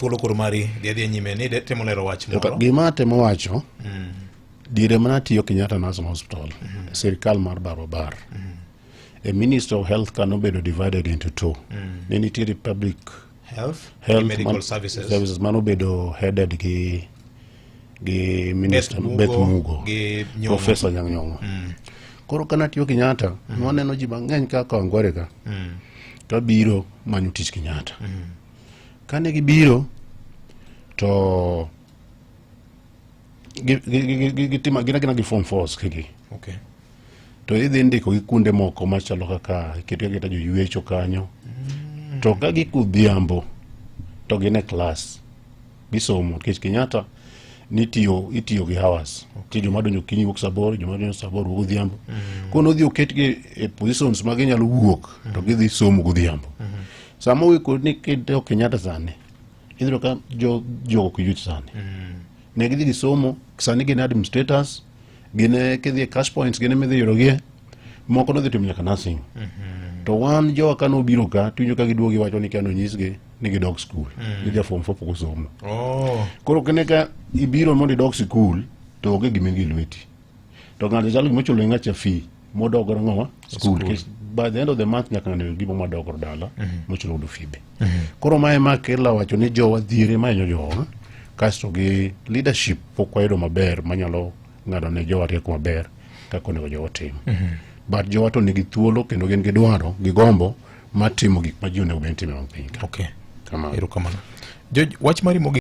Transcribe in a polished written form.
Thuolo koro mari dhi adhiya nyime ni temo lero wach moro. Gima atemo wacho, diere mana atiyo Kenyatta National Hospital, sirikal mar Barobar, e Ministry of Health ka nobedo divided into two. Ne nitiere public health, health medical services, services manobedo headed gi minister Beth Mugo, Beth Mugo gi Nyong'o. Professor Nyang' Nyong'o. Koro ka natiyo Kenyatta, nwaneno ji mang'eny kaka Kawangware ka kabiro manyo tich Kenyatta. Kane gibiro to gitimo gin agina gi form fours kigi to idhi ndiko gi kuonde moko machalo kaka iketo aketa joywecho kanyo, to ka gik odhiambo to gin e klas gisomo, nikech Kenyatta nitiyo itiyo gi hours. Nitie joma donjo okinyi wuok saa 8, joma donjo saa 8 wuok godhiambo. Koro nodhi oketgi e positions ma ginyalo wuok to gidhi somo godhiambo. Sama owe kod ni kidok Kenyatta sani, idhi yudo ka jo jogo ok ywech sani. Ne gidhi gisomo, sani gin administrators, gin e kidhi e cash points gin ema idhi yudogie. Moko nodhi timo nyaka nursing. To wan jowa ka nobiro ka, tiwinjo ka giduogo giwacho ni kane onyisgi ni gidog skul. Ni ja form 4 pok osomo. Koro kine ka ibiro mondo idog sikul to onge gima in gi lweti. To ng'ato chalo gima ochulo ne ng'acha fee modok godo ng'owa skul. Nikech by the end of the month nyaka ng'ano yud gima modok godo dala mochulo godo fee be. Koro mae ema kelo wacho ni jowa dhier ema hinyo jowa, kasto gi leadership pok wayudo maber manyalo ng'ado ne jowa rieko maber kaka onego jowa otim. But jowa to nigi thuolo kendo gin gi dwaro gi gombo mar timo gik ma ji onego bed ni timo e wang' piny ka. Kamano. Erokamano. George, wach mari mogik.